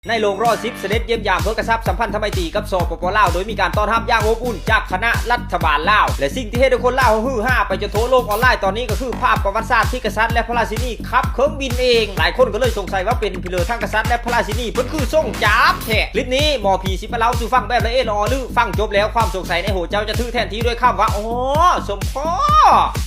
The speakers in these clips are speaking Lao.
ໃນຫຼວງລໍສິບສະເດັດຢ້ຽມຢາມເພື່ອກະຊັບສຳພັນທຳໄມຕີກັບ ສປປ ລາວ ໂດຍມີການຕ້ອນຮັບຢ່າງອົບອຸ່ນຈາກຄະນະລັດຖະບານລາວ ແລະ ສິ່ງທີ່ເຮັດໃຫ້ຄົນລາວເຮົາຮືຮາໄປຈົນທົ່ວໂລກອອນລາຍຕອນນີ້ ກໍຄືພາບປະຫວັດສາດທີ່ກະສັດ ແລະ ພະລາຊິນີຂັບເຄື່ອງບິນເອງ. ຫຼາຍຄົນກໍເລີຍສົງໄສວ່າເປັນພິເລີທັງກະສັດ ແລະ ພະລາຊິນີ ເພິ່ນຄືຊົງຈາບແທ້. ຄລິບນີ້ໝໍຜີຊິມາເລົ່າສູ່ຟັງແບບລະອຽດລະອໍ ຫຼື ຟັງຈົບແລ້ວຄວາມສົງໄສໃນຫົວເຈົ້າຈະຖືກແທນທີ່ດ້ວຍຄຳວ່າ ອໍ ສົມພໍ້.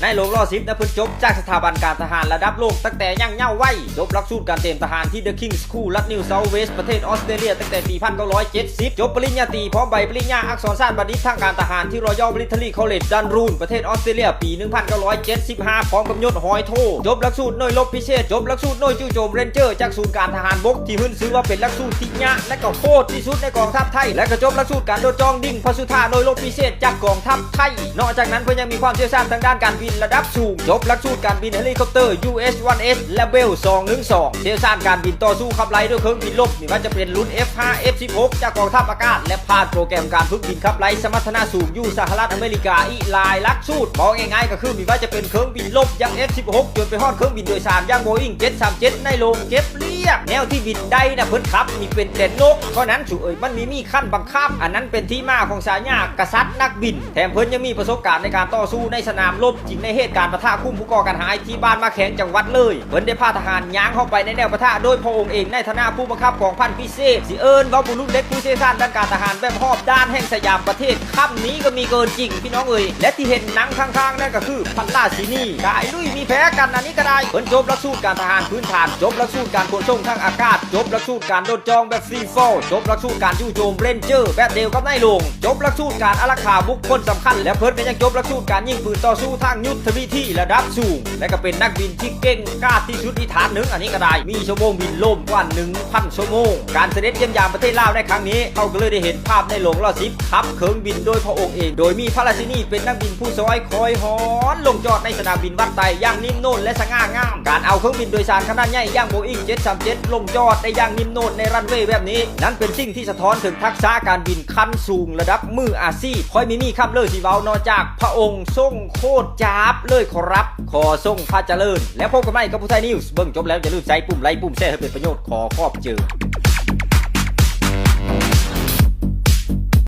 ໃນຫຼວງລໍສິບນະ ເພິ່ນຈົບຈາກສະຖາບັນການທະຫານລະດັບໂລກຕັ້ງແຕ່ຍັງເຍົາໄວ ຈົບຫຼັກສູດການເຕຍມທະຫານທີ່ The King's School ລັດ New South Wales ປະເທດອອສເຕຣເລັຍ ຕັ້ງແຕ່ປີພັນເກົ້າຮ້ອຍເຈັດສິບ ຈົບປະລິນຍາຕີ ພ້ອມໃບປະລິນຍາອັກສອນສາດບັນດິດທາງການທະຫານທີ່ Royal Military College Dundrum ປະເທດອອສເຕຣເລັຍ ປີໜຶ່ງພັນເກົ້າຮ້ອຍເຈັດສິບຫ້າ ພ້ອມກັບຍົດຮ້ອຍໂທ. ຈົບຫຼັກສູດໜ່ວຍລົບພິເສດ ຈົບຫຼັກສູດໜ່ວຍຈູ່ໂຈມ Ranger ຈາກສູນການທະຫານບົກ ທີ່ຂຶ້ນຊື່ວ່າເປັນຫຼັກສູດທີ່ຍາກ ແລະ ກໍໂຫດທີ່ສຸດໃນກອງທັບໄທ ແລະ ກໍຈົບຫຼັກສູດການໂດດຈ່ອງດິງພະສຸທາໜ່ວຍລົບພິເສດຈາກກອງທັບໄທ. ນອກຈາກນັ້ນເພິ່ນຍັງມີຄວາມຊ່ຽວຊານທາງດ້ານການບິນລະດັບສູງ ຈົບຫຼັກສູດການບິນ Helicopter US one S ແລະ Bell ສອງໜຶ່ງສອງ ຊ່ຽວຊານການບິນຕໍ່ສູ້ຂັບໄລ່ດ້ວຍເຄື່ອງບິນລົບ ມີວ່າຈະເປັນລຸ້ນ F five F sixteen ຈາກກອງທັບອາກາດ ແລະ ຜ່ານໂປຣແກຣມການຝຶກບິນຂັບໄລ່ສະມັດຖະນະສູງຢູ່ສະຫະລັດອາເມລິກາອີກຫຼາຍຫຼັກສູດ. ເວົ້າງ່າຍໆກໍຄືມີວ່າຈະເປັນເຄື່ອງບິນລົບຢ່າງ F sixteen ຈົນໄປຮອດເຄື່ອງບິນໂດຍສານຢ່າງ Boeing ເຈັດສາມເຈັດ ໃນໂລງເກັບລຽບ. ແນວທີ່ບິນໄດ້ນະ ເພິ່ນຂັບມີເປັນແຕ່ນົກເທົ່ານັ້ນ ສູເອີຍ ມັນມີມີຂັ້ນບັງຄັບ. ອັນນັ້ນເປັນທີ່ມາຂອງສາຍາກະສັດນັກບິນ. ແຖມເພິ່ນຍັງມີປະສົບການໃນການຕໍ່ສູ້ໃນສະໜາມລົບຈິງ ໃນເຫດການປະທະກຸ່ມຜູ້ກໍ່ການຮ້າຍທີ່ບ້ານໝາກແຂ້ງ ຈັງຫວັດເລີຍ. ເພິ່ນໄດ້ພາທະຫານຍ່າງເຂົ້າໄປໃນແນວປະທະໂດຍພະອົງເອງ ໃນຖານະຜູ້ບັງຄັບກອງພັນພິເສດ ຊິເອີ້ນວ່າບຸລຸດເຫຼັກຜູ້ຊ່ຽວຊານດ້ານການທະຫານແບບຮອບດ້ານແຫ່ງສະຫຍາມປະເທດ. ຄຳນີ້ກໍມີເກີນຈິງພີ່ນ້ອງເອີຍ ແລະ ທີ່ເຫັນນັ່ງຂ້າງໆນັ້ນກໍຄືພະລາຊິນີ ກາຍລຸຍມີແພ້ກັນ ອັນນີ້ກໍໄດ້. ເພິ່ນຈົບຫຼັກສູດການທະຫານພື້ນຖານ ຈົບຫຼັກສູດການຂົນສົ່ງທາງອາກາດ ຈົບຫຼັກສູດການໂດດຈ່ອງແບບ Free Fall ຈົບຫຼັກສູດການຈູ່ໂຈມ Ranger ແບບດຽວກັບນາຍຫຼວງ ຈົບຫຼັກສູດການອາລັກຂາບຸກຄົນສຳຄັນ ແລະ ເພິ່ນກໍຍັງຈົບຫຼັກສູດການຍິງປືນຕໍ່ສູ້ທາງຍຸດທະວິທີລະດັບສູງ ແລະ ກໍເປັນນັກບິນທີ່ເກັ່ງກາດທີ່ສຸດອີກທ່ານໜຶ່ງ. ອັນນີ້ກໍໄດ້ມີຊົ່ວໂມງບິນລົມກວ່າໜຶ່ງພັນຊົ່ວໂມງ. ການສະເດັດຢ້ຽມຢາມປະເທດລາວໃນຄັ້ງນີ້ ເຮົາກໍເລີຍໄດ້ເຫັນພາບໃນຫຼວງລໍສິບຂັບເຄື່ອງບິນໂດຍພະອົງເອງ ໂດຍມີພະລາຊິນີເປັນນັກບິນຜູ້ຊ່ອຍ ຄອຍຮອນລົງຈອດໃນສະໜາມບິນວັດໄຕຢ່າງນິ້ມໂນນ ແລະ ສະຫງ່າງາມ. ການເອົາເຄື່ອງບິນໂດຍສານຂະໜາດໃຫຍ່ຢ່າງ Boeing ເຈັດສາມເຈັດລົງຈອດໄດ້ຢ່າງນິ້ມໂນນໃນຣັນເວແບບນີ້ ນັ້ນເປັນສິ່ງທີ່ສະທ້ອນເຖິງທັກສະການບິນຂັ້ນສູງລະດັບມືອາຊີບ. ຂ້ອຍມີມີຄຳເລີຊິເວົ້ານອກຈາກພະອົງຊົງໂຄດຈາບເລີຍຂໍຮັບ ຂໍຊົງພະຈະເລີນ ແລ້ວພົບກັນໃໝ່ກັບຜູ້ໄທ News. ເບິ່ງຈົບແລ້ວຢ່າລືມໃສ່ປຸ່ມໄລ ປຸ່ມແຊໃຫ້ເປັນປະໂຫຍດ. ຂໍຂອບໃຈ.